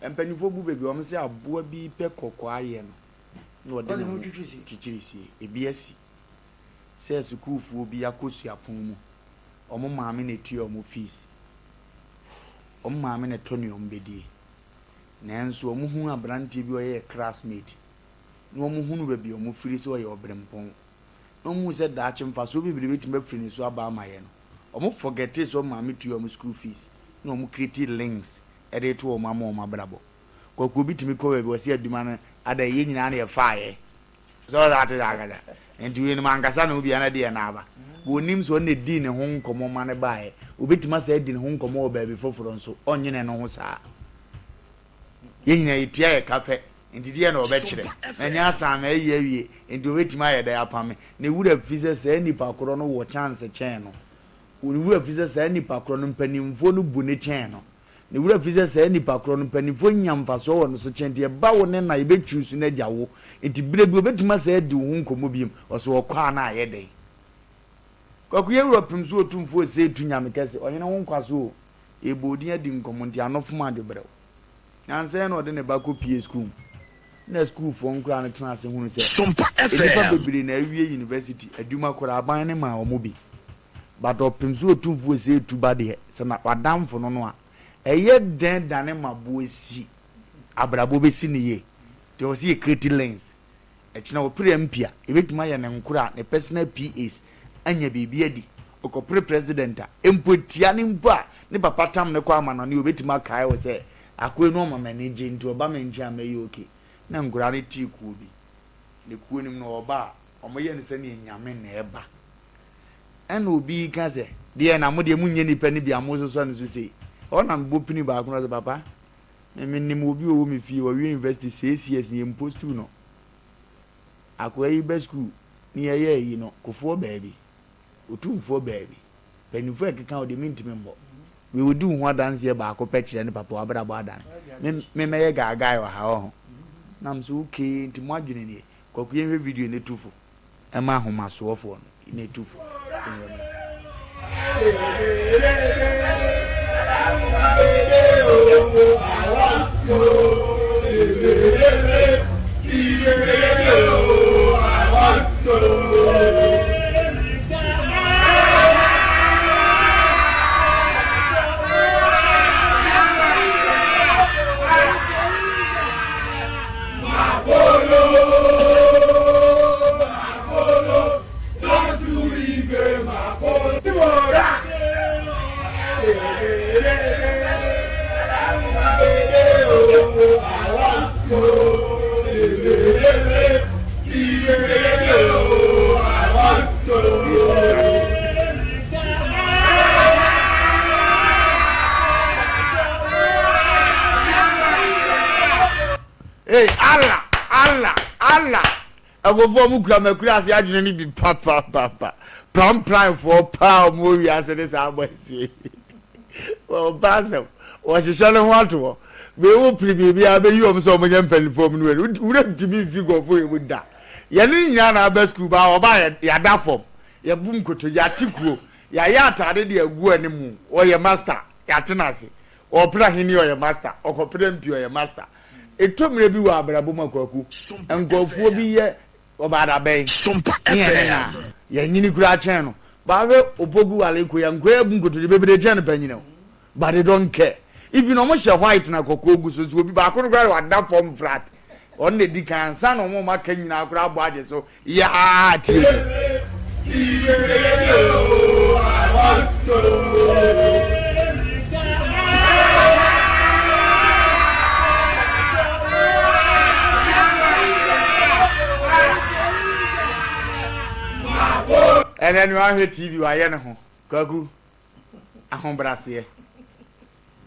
Mpanyinfoɔ bu baabi wɔn sɛ aboa bi pɛ kɔkɔɔ ayɛ no na ɔde ne ho twitwiri sie. Ebi asi sɛ sukuufoɔ bi akɔ suapɔn mu, wɔn maame na etua wɔn fees, wɔn maame na ɛtɔ nea wɔbɛdie. Nanso wɔhu aberanteɛ bi a ɔyɛ yɛ classmate na wɔhunu baabi a wɔfiri sɛ ɔyɛ ɔberempɔn na wɔhu sɛ daakye mfasoɔ bebree bɛtumi afiri ne so aba ama yɛn no, wɔn forgetee sɛ wɔn maame tua wɔn school fees na wɔn create links de reto wɔn ama wɔn abrabɔ. Kwaku obi tumi kɔ baabi ɔse adwuma no ada yɛn nyinaa na yɛfaeɛ. Sɛ ɔsɛ ate sɛ ankasa. Nti wei no mankasa na obi ana deɛ na aba. Wɔnim sɛ ɔna dii ne ho nkɔmmɔ ma no baeɛ. Obɛtumi asa adi ne ho nkɔmmɔ wɔ baabi foforɔ nso, ɔnyene ne ho saa. Yɛn nyinaa yɛtua yɛ ka pɛ, nti deɛ na ɔbɛkyerɛ. Manya asan mayi awie, nti ɔbɛtumi ayɛ dɛn apam me. Ne werɛ fi sɛ saa nipa korɔ no wɔ chance kyɛn no. Ne werɛ fi sɛ saa nipa korɔ no mpanimfoɔ no bu no kyɛn no. Ne werɛ fi sɛ saa nipa korɔ no mpanimfoɔ nya mfasoɔ wɔ ne so kyɛn nti ɛba wo ne na yɛbɛ choose no agya wo. Nti berɛ bi ɔbɛtumi asan adi wo ho nkɔmmɔ biom. Ɔsɛ ɔkɔ a na ayɛ dɛn? Kwaku yɛ werɛ pem so Otumfoɔ Osei Tu Nyame kɛse, ɔhene wo nkwa so o. Yɛbɔ odin adi nkɔmmɔ nti ano fom adwobrɛw. Nansa yi na ɔde ne ba kɔpue sukuu mu. Ɛnna sukuufoɔ nkoraa no tenaa ase hunuu sɛ Sompa nnipa FM. bebree na awie university, adwuma koraa aban no maa wɔn bi. But ɔpem sɛ otumfoɔ sɛ etu ba deɛ, sɛ na w'adamfo no no a, ɛyɛ dɛn dane ma boɔ si, abrabɔ bɛsi no yie. Nti ɛwɔ sɛ yɛ create lanes. Ɛkyena ɔpere MP a, yɛbɛtumi ayɛ ne nkora, ne personal PAs anya biribi adi. Ɔkɔpere president a, mpo tia no mpo a, ne papa tam no kɔ amanɔne a, ɔbɛtumi akae wo sɛ, akoa yi no ɔma m'ani gye nti ɔba me nkyɛn a mɛyɛ okay. Na nkoraa no tee kuo bi. Ne kuo no mu no ɔba a, wɔyɛ no sɛdeɛ Nyame na ɛba. Ɛna obi reka sɛ, deɛ na mo deɛ monyɛ nnipa no bi a mososɔ no so sei. Ɛhɔ na mebɔ pini baako na ɔsɛ papa, Me menim obi ɔwɔ me fie wawie university 6 years ne yɛmpostuu no akoa yi ba school ne yɛyɛ ayi no kofoɔ baabi otumfoɔ baabi panyinfoɔ ɛkeka wo deɛ mentumi mmɔ wei odi wo ho adanseɛ baako pɛ kyerɛ ne papa wabrabɔ adan me me mɛyɛ gaagae wɔ ha ɔho nam so okay nti mo adwene nie kwaku yɛnhwɛ video ne tufo ɛma ahomasoɔfoɔ no na ɛtu fo. Hey, Allah, Allah, Allah. Nkurɔfoɔ a wɔkura m'akuraase adwene no bi papapapa. Prampranfoɔ paa a wɔwɔ wiase ne saa boys wei. Wɔmpɛ asɛm. Wɔhyehyɛ ne ho ato hɔ. Wei wo pere biribi a bɛyi wɔn sɛ wɔnyɛ mpanimfoɔ mu no wei. Wura ntumi mfi nkurɔfoɔ yi mu da. Yɛne ne nyinaa na aba sukuu baa wɔba yɛada fam. Yɛbu nkoto, yɛate kuo. Yɛayɛ ataade de agu anim. Ɔyɛ master. Yɛate no ase. Ɔpere ahenni ɔyɛ master. Ɔkɔpere MP ɔyɛ master. Ɛtɔ mmerɛ bi wɔ abrabɔ mu a Kwaku, nkurɔfoɔ bi yɛ ɔbaadabɛn ne yɛne no a, yɛnyini koraa kyɛn no. But hwɛ Opoku Wale Nkoya, Nkoya abu nkotodwe bebree kyɛn no panyini o. But they don't care. Even wɔn hyɛ white na kɔkɔɔ gu so nso obi baako no koraa de wada fam flat. Ɔno na edi kan ansa na wɔn a wɔaka nyinaa koraa abɔ agye so yaa tie bi. Ɛnɛ no ahwɛ TV wayɛ ne ho kwaku Ahobraseɛ.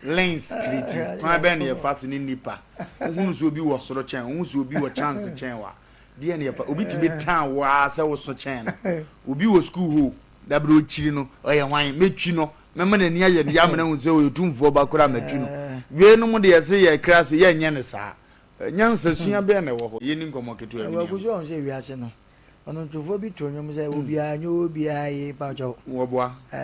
Lens kiriti. Kwan bɛn na yɛfa so ne nnipa? Wohunu sɛ obi wɔ soro kyɛn wo, wohu sɛ obi wɔ chance kyɛn wo a, deɛ na yɛfa? Obi tumi tan wo ara sɛ woso kyɛn no. Obi wɔ sukuu hɔ o, dabrɛ ɔkyiri no, ɔyɛ hwan? Mɛtwi no, mɛma n'ani ayɛ no ya ama no ahu sɛ ɔyɛ tumfoɔ ba koraa matwi no. Weinom deɛ yɛse yɛkra so, yɛnyɛ no saa. Nyansasua bɛn na ɛwɔ hɔ? Yɛnni nkɔmmɔ ketewa bi ne Kwaku yɛnkɔ. sɛ ɔhu sɛ wiase no Ɔnwontofoɔ bi to nnwom sɛ obiara nyɛ obiara yie mpakyɛw. Wɔboa. Ɛɛ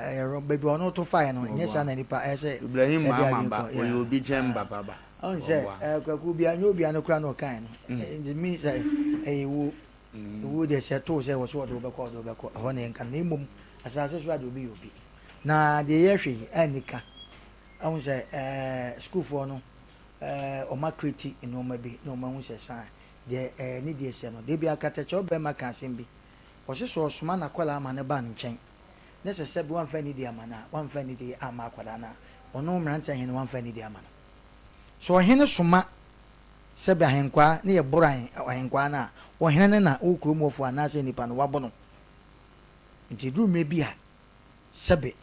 ɛyɛ wrong baabi a ɔno to faeɛ no nyɛ saa na nipa ɛyɛ sɛ Ibrahim ɛde Mahama adwene ba kɔ ɔyɛ yeah. obi kyɛn papa ba. Ɔn sɛ Ɔboa. ɛɛ Kwaku obiara nyɛ obiara no koraa na ɔkae no. Nti mi sɛ ɛyɛ wuo. Ewuo deɛ sɛ ɛto wo sɛ wɔ so ɔde wo bɛkɔ ɔde wo bɛkɔ ɛhɔ na yɛnka no na mmom asase so a deɛ obi yɛ obi. Na deɛ yɛhwɛ yi annika. Ahu sɛ ɛɛ sukuufoɔ no ɛɛ wɔn akreti nneɛma bi na wɔn ahu sɛ saa deɛ ɛɛ ne deɛ sɛ no. Deɛ bi akatakyɛw bɛrima ka asɛm bi. Ɔse sɛ ɔsoma n'akwadaa ma no ba ne nkyɛn ne sɛ sɛbi wamfa anidie amma no a, wamfa anidie amma akwadaa no a, ɔno mmeranteɛ hene wamfa anidie amma no. Sɛ ɔhene soma sɛbi ahenkwaa ne yɛ boro ahenkwaa no a, ɔhene no na wo kurom hɔfoɔ anaasɛ nnipa no wabo no. Nti ɛduru mmerɛ bi a, sɛbi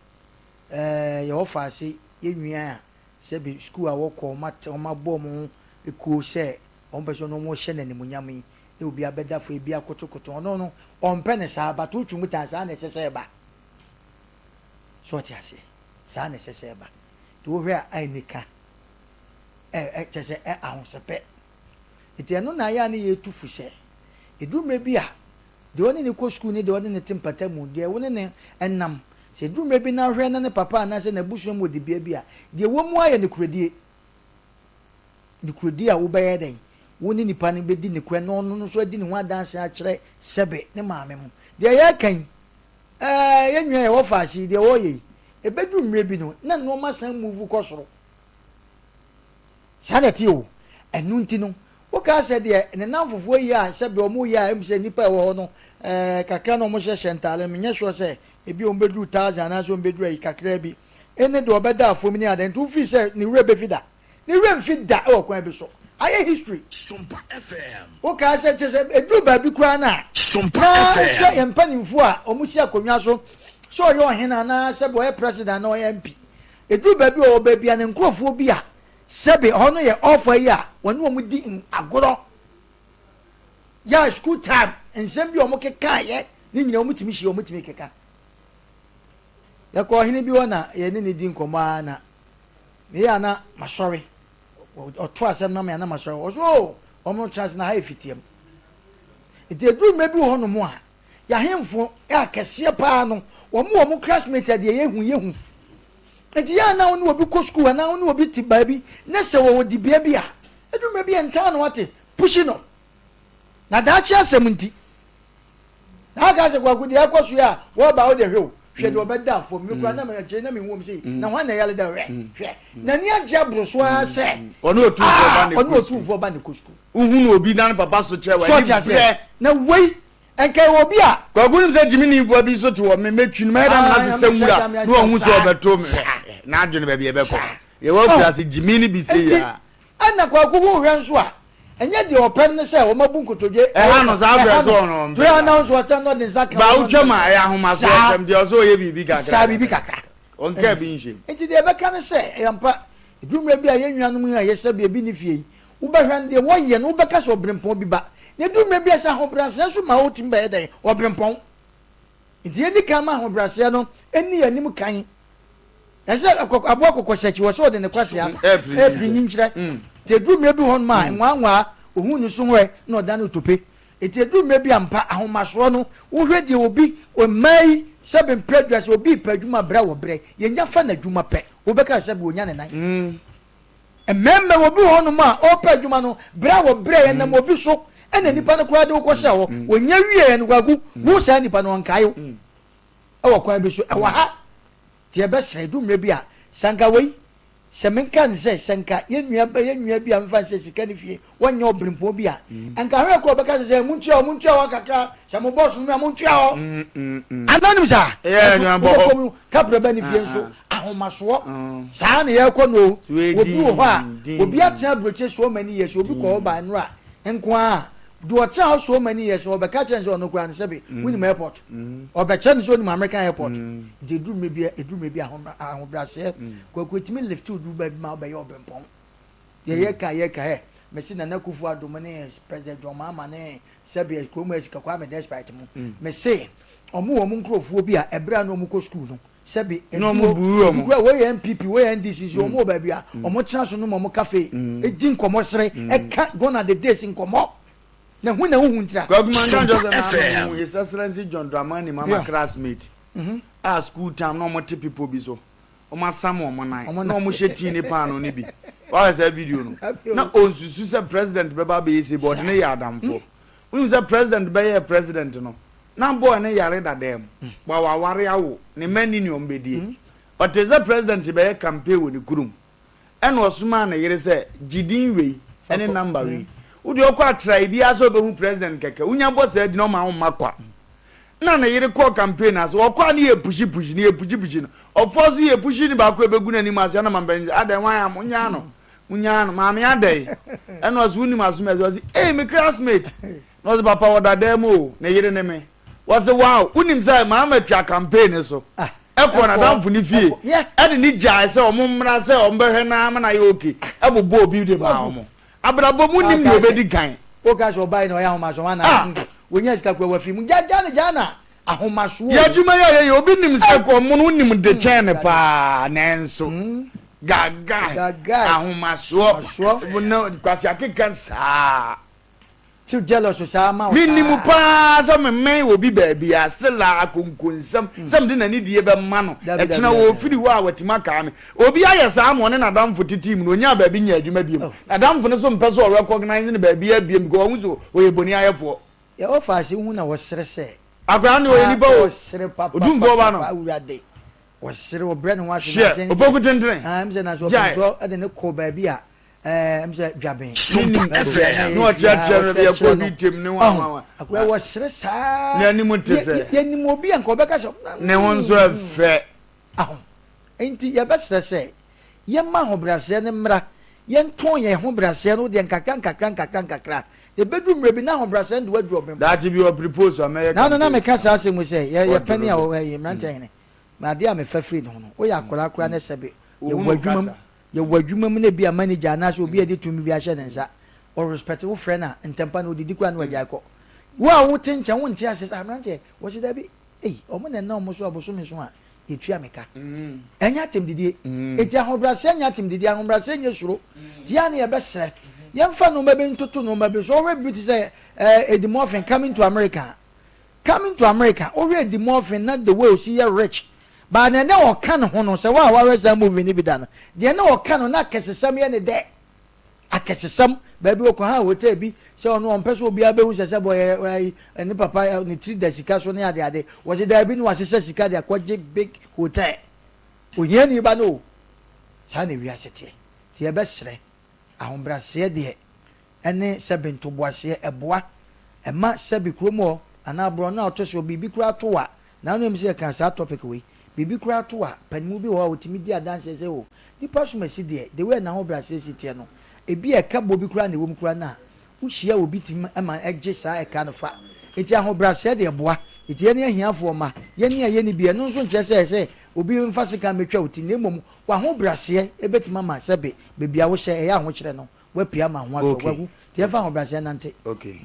ɛɛ yɛwɔ faase yɛnwia a, sɛbi sukuu a wɔkɔ wɔn abɔ wɔn ho kuo sɛ wɔn pɛ sɛ wɔn hyɛ no animuonyam yi, na obi abɛda fam, ebi akotokoto, ɔno no, ɔmpɛ no saa, but wotwe mu taa, saa na ɛsɛ sɛ ɛba. So ɔte aseɛ? Saa na ɛsɛ sɛ ɛba. Nti wohwɛ a, anika, ɛ, ɛ, kyerɛ sɛ, ɛ, ahosɛpɛ. Nti ɛno na ayɛ a ne yɛtu fo sɛ, ɛduru mmerɛ bi a, deɛ ɔne ne kɔ sukuu ne deɛ ɔne ne te mpata mu, deɛ wo ne ne nam, sɛ ɛduru mmerɛ bi na wohwɛ na ne papa anaasɛ n'abusua mu wɔ dibea bi a, deɛ ɛwɔ mu ara yɛ nokorɛdie. Nokorɛdie a wobɛyɛ dɛn? Wo ne nipa no bɛdi nokorɛ na ɔno nso adi ne ho adanseɛ akyerɛ sɛbe ne maame mo. Deɛ yɛreka yi, ɛɛ yɛn nua yɛwɔ faase yi, deɛ ɔreyɛ yi, ɛbɛduru mmerɛ bi no, na nnoɔma san move kɔ soro. Saa na ɛteɛ o. Ɛno nti no, wokaa sɛ deɛ ne nnamfofoɔ yi a sɛbe wɔn reyɛ a ɛmu sɛ nnipa a ɛwɔ hɔ no, ɛɛ kakra na wɔhyehyɛ ntaare no, menyɛ sure sɛ ebi wɔn bɛduru thousand anaasɛ wɔn bɛduru ayi kakraa bi. Ɛne deɛ ɔbɛda fam ne adeɛ, nti wofii sɛ ne werɛ bɛfi da. Ne werɛ mfi da wɔ kwan bi so. Ayɛ history. Sompa FM. Wokaa sɛ kyerɛ sɛ ɛduru baabi koraa no a, Sompa na wohwɛ FM. yɛn mpanimfoɔ a wɔsi akonnwa so sɛ ɔyɛ ɔhene anaa sɛbe ɔyɛ president anaa ɔyɛ MP. Ɛduru baabi a ɔwɔ baabi a ne nkurɔfoɔ bi a sɛbe ɛhɔ no yɛ ɔfa yi a wɔne wɔn di agorɔ. Yɛ school time nsɛm bi a wɔkekaeɛ ne nyinaa wɔtumi hyia wɔtumi keka. Yɛkɔɔ ɔhene bi hɔ na yɛne no di nkɔmmɔ ara na meyɛ a na masɔre. Ɔto asɛm no ma me a na masɔre. Ɔse oh, wɔn no tena ase na ha yɛ fitiam. Nti ɛduru mmerɛ bi wɔ hɔnom a, yɛahemfo akɛseɛ paa no, wɔn wɔ wɔn classmate a deɛ yɛhu yɛhu. Nti yɛ a na wo ne obi kɔ sukuu anaa wo ne obi te baabi na sɛ wɔwɔ dibea bi a, ɛduru mmerɛ bi a ntaa na wate, pushi no. Na daakye asɛm nti. Na aka sɛ kwaku deɛ ɛkɔ so yi a wɔba wo deɛ hwɛ o hwɛ deɛ ɔbɛda fam me kura na akyire na mehu wɔm sei na hwan na ɛyare da hwɛ hwɛ n'ani agye aboro so ara sɛ ɔne otumfoɔ ba ne ɔne kɔ sukuu otumfoɔ ba ne kɔ sukuu wohunu obi na ne papa so kyerɛ so ɔte w'ani aseɛ brɛ na wei nka ɛwɔ obi a kwaku nim sɛ gyimi ne boa bi nso te hɔ me mɛtwi no mɛyɛ dɛ amena Ah, sesɛ nwura nyame na wahu sɛ saa, ɔbɛto me saa. n'adwene baabi ɛbɛkɔ Saa. yɛwɔ Oh. akura ase gyimi ne bi sei Enti, a ɛna kwaku ho hwɛ nso a ɛnyɛ deɛ ɔpɛ no ne sɛ wɔabu nkotodwe Ɛha no, saa berɛ so ɔno ɔmpɛ Toa saa. na nso ɔtɛn na ɔde nsa ka Ba wo wotwa mu a ɛyɛ ahomasoɔ Saa. sɛm deɛ ɔsɛ ɔyɛ biribi kakra Saa biribi kakra. Ɔnkaa bi nhyɛ mu. Nti deɛ ɛbɛka ne sɛ ɛyɛ ampa ɛduru mmerɛ bi a yɛn nuanom yi a yɛsɛ bi ebi nni fie yi wobɛhwɛ no deɛ wɔyɛ no wobɛka sɛ ɔberempɔn bi ba na ɛduru mmerɛ bi a sɛ ahobrɛaseɛ nso ma wotumi bɛyɛ dɛn ɔberempɔn. Nti yɛnni kan ma ahobrɛaseɛ no ɛnni yɛn anim kan. Ɛsɛ aboa kɔkɔsakyi wɔ sɛ ɔde ne kwasea ɛpiri nyinkyerɛ. Nti ɛduru mmerɛ bi hɔ nom a nwaanwaa ohun ne so hɔ na ɔdane otope. Nti ɛduru mmerɛ bi a mpa ahomasoɔ no wohwɛ deɛ obi mmaa yi sɛbe mpɛ adwuma sɛ obi repɛ adwuma brɛ wɔ brɛ yɛnya fa n'adwuma pɛ wobɛka sɛ sɛbe ɔnya ne nan. Mmarima obi wɔ hɔnom a ɔrepɛ adwuma no brɛ a wɔbrɛ yɛn nam obi so ɛna nipa no koraa de wokɔhyɛ hɔ wɔnya wie yɛn kwaku wo saa nipa no ɔnkae wo ɛwɔ kwan bi so ɛwɔ ha nti yɛbɛsrɛ du mmerɛ bi a sanka wei sɛ menka ne sɛ sɛ nka yɛn nua bɛ yɛn nua bi a mfa sɛ sika ne fie wɔnyɛ ɔbrempɔn bi a nka hwɛ kɔ ɔbɛka sɛ sɛ montua hɔ montua hɔ kakra sɛ mo bɔs no a montua hɔ ananim saa ɛnso wobɛkɔ mu kaprɛ bɛ ne fie nso ahomasoɔ saa na yɛkɔ no o obi wɔ hɔ a obi atena aburokye so many years obi kɔ hɔ ba nnora nko a deɛ ɔtena hɔ so many years ɔbɛka kyerɛ no sɛ ɔno koraa no sɛbe wonim airport ɔbɛkyerɛ no sɛ onim American airport nti ɛduru mmerɛ bi ɛduru mmerɛ bi ahobrɛaseɛ kwaku ɛtumi lift wo duru baabi ma wobɛyɛ ɔbrempɔn deɛ yɛka yɛka ɛ mesi Nana Akufo Addo mo ne President John Mahama ne sɛbe kurom ha Kwame Despite mo mese ɔmo wɔ ɔmo nkurɔfoɔ bi a ɛberɛ a na ɔmo kɔ school no sɛbe Na ɔmo buru ɔmo. Ebi kura wei yɛ NPP wei yɛ NDC so ɔmo wɔ baabi a ɔmo tena so nom ɔmo cafe edi nkɔmɔ sere ɛka gone are the days nkɔmɔ na hu na huhu ntira. Kwaku Manka Sompa Joseph na FM. ano His Excellency John Dramani Mahama Yeah. classmate a school time na ɔmo te pipo bi so. Wɔasam wɔn nan Wɔn na nan. wɔhyɛ tea ne paanoo no bi. Woahwɛ saa video no? Dabi o. Na ɔnsusu sɛ president bɛba abɛyɛ sei, but ɔde no yɛ adamfoɔ. Wonim sɛ president bɛyɛɛ president no, na boy no yare dadaa mu. Wa waware awo, ne mma nni nea wɔbɛdie. Ɔtee sɛ president rebɛyɛ campaign wɔ ne kurom, ɛna ɔsomaa ne yere sɛ, gye din wei Fa ne kɔ. number wei. Wo deɛ ɔkɔ atrae biara sɛ ɔbɛhu president kɛkɛ, wonya bɔ saa din no ɔma wo mma kwa. Nna ne yere kɔɔ campaign ase, ɔkɔ a ne yɛ pushi pushi no, yɛ pushi pushi no, ɔfɔɔ so yɛ pushi no baako a ɛbɛgu n'anim ase, ɛna mampanyin sɛ, adɛn hwan a, monyaa no, monyaa no, maame adɛn? Ɛna ɔse, wonim asom ɛsɛ, ɔse, ei me classmate, na ɔse, papa ɔda dan mu o, ne yere ne me, wɔse, wow, wonim sɛ maama twa campaign no so, ɛkɔɔ n'adamfo no fie, ɛde ne gyae sɛ ɔmo mmra sɛ ɔmo bɛhwɛ no ama no ayɛ okay, ɛbobɔɔ obi de maa ɔmo. Abrabɔ mu nim nea obedi kan. Woka sɛ ɔbae na ɔyɛ ahomasoɔ hwan na Ah! wɔnya sika kura wafi mu gya gya no gya na ahomasoɔ Yɛ o. adwuma yi a yɛyɛ obi nim sɛ Ei! kɔ mono wonim de kyɛn no Awurade. paa nanso gagae Gagae ahomasoɔ ahomasoɔ. na kwasi akeka saa. Too jealous saa ma wo Menim saa. paa sɛ memɛn obi baabi a sela akonkonsɛm sɛ mede n'anidie bɛma no Dabi dabi ɛkyena dabi dabi. ɔfiri hɔ a watumi akaa me. Obi ayɛ saa ma ɔne n'adamfo te team no ɔnyaa baabi nyɛ adwuma biom. Oh. N'adamfo no nso mpɛ sɛ ɔrecognize no baabiara biom because wahu sɛ ɔyɛ boniayɛfoɔ. Yɛ ɔfa ase hu na ɔsere sɛ. Akwadaa no deɛ ɔyɛ Ah nipa o. ɔsere Otumfoɔ ba no. papapapapa awurade. Ɔsere ɔbrɛ ne ho ase Hwɛ, nansa yi deɛ. Opoku tentene. Ah ɛm sɛ nansa Gyae. ɔpɛnsoɔ de ne kɔɔ baabi a Ɛɛ m sɛ dwaben. Menim. Baabi a na Na yɛhyia ɔkyerɛkyerɛ no baabi a ɔkyerɛkyerɛ ɛkɔ no. hwitem ne Ɔho, hwanhwanhwan. akoa wɔsere saa. N'anim te Yɛ, sɛ. yɛ, yɛnim obi a nka ɔbɛka sɛ, Ne ho nso ɛfɛ. Aho. Enti yɛbɛsrɛ sɛ yɛmma ahobrɛaseɛ no mmra. Yɛntɔn yɛn ahobrɛaseɛ no deɛ nkakra nkakra nkakra nkakra. Ɛbɛduru mmerɛ bi na ahobrɛaseɛ no de wo aduru ɔbempɔn. Daakye bi ɔprepose a mɛyɛ Naano na campaign. meka saa asɛm yi sɛ, yɛ, yɛ panin a Ɔdoro ɔwɔ ha yi, mmeranteɛ hene, adeɛ a mefa firi ne ho no, woyɛ akwadaa koraa na sɛbe yɛwɔ Ohunu adwuma mu, kasa. Yɛwɔ adwuma mu na ebia manager anaasɛ obi a yɛde tumi bi ahyɛ ne nsa, ɔ respect wo frɛ no a, ntɛmpa no odidi koraa na wagyae kɔ. Wo a wote nkyɛn wonte aseɛ sɛ aberanteɛ, wɔse dabi, ei, wɔn na ɛnam wɔn so a bosome so a yɛtua me ka. Ɛnyɛ atɛmdidie. Enti ahobrɛaseɛ nyɛ atɛmdidie, ahobrɛaseɛ nyɛ suro. Nti yɛ a na yɛbɛsrɛ, yɛmfa nnoɔma bi ntoto nnoɔma bi so. Wohwɛ biribi te sɛ eh, Eddie Murphy, Coming to America a, Coming to America wohwɛ Eddie Murphy na the way osi yɛ rich but nea na ɔka ne ho no sɛ wo a wahwɛ saa movie no bi da no deɛ na ɔka no na akɛsesɛm yɛ ne dɛ akɛsesɛm baabi ɔkɔha hotel bi sɛ ɔno ɔmpɛ sɛ obiara bɛhu sɛ sɛ bɔyɛ ne papa ne tiri da sika so ne ade ade wɔse daabi na wasesa sika de akɔgye big hotel ohiani ba no o saa na wiase teɛ nti yɛbɛsrɛ ahobrɛaseɛ deɛ ne sɛbe ntoboaseɛ ɛboa ɛma sɛbe kurom hɔ anaa borɔno a ɔte soɔ biribi koraa to wo a, na wonim sɛ yɛkaa saa topic wei, biribi koraa to wo a, panimu bi wɔ hɔ a ɔtumi di adanseɛ sɛ oh nipa som asi deɛ, the way a n'ahobrɛaseɛ si teɛ no, ebi a ɛka bɔ bi koraa na ɛwɔ mu koraa no a, wohyia obi tumi ma ɛgye saa ɛka no fa. Nti ahobrɛaseɛ deɛ ɛboa. Nti yɛne ahiafoɔ mma, yɛne a yɛnni bi, ɛno nso nkyerɛ sɛ ɛsɛ obi mfa sekan mmɛtwa wo ti, na mmom w'ahobrɛaseɛ bɛtumi ama sɛbe baabi a wohyɛ ɛyɛ ahokyerɛ no, Woapue ama ho atɔ, Okay. wahu. Nti yɛmfa ahobrɛaseɛ nnante. Okay.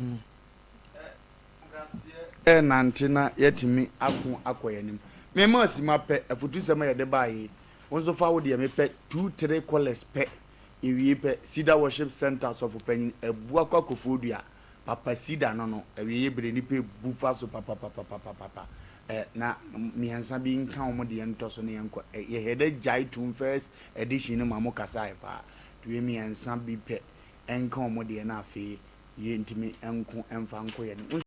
Ahobrɛaseɛ nante na yɛatumi ako akɔ yɛn anim. Mema simma pɛ, afutusɛm a yɛde baeɛ yi, wo nso fa wo deɛ mepɛ two, three callers pɛ, yɛwie pɛ, Cedar Worship Centre Sɔfopanyin Abuakwa Kofoɔdua, Papa Cedar no no, awieeɛ berɛ nnipa ɛbu fa so papapapapapapa, ɛ, na mmiɛnsa bi nka wɔn deɛ ntɔ so na yɛnkɔ. Ɛ, yɛhɛdɛ gyae tom first edition no ma mo kasaeɛ paa. Tue mmiɛnsa bi pɛ nka wɔn deɛ na afei yɛntumi nko mfa nkɔ yɛn anim.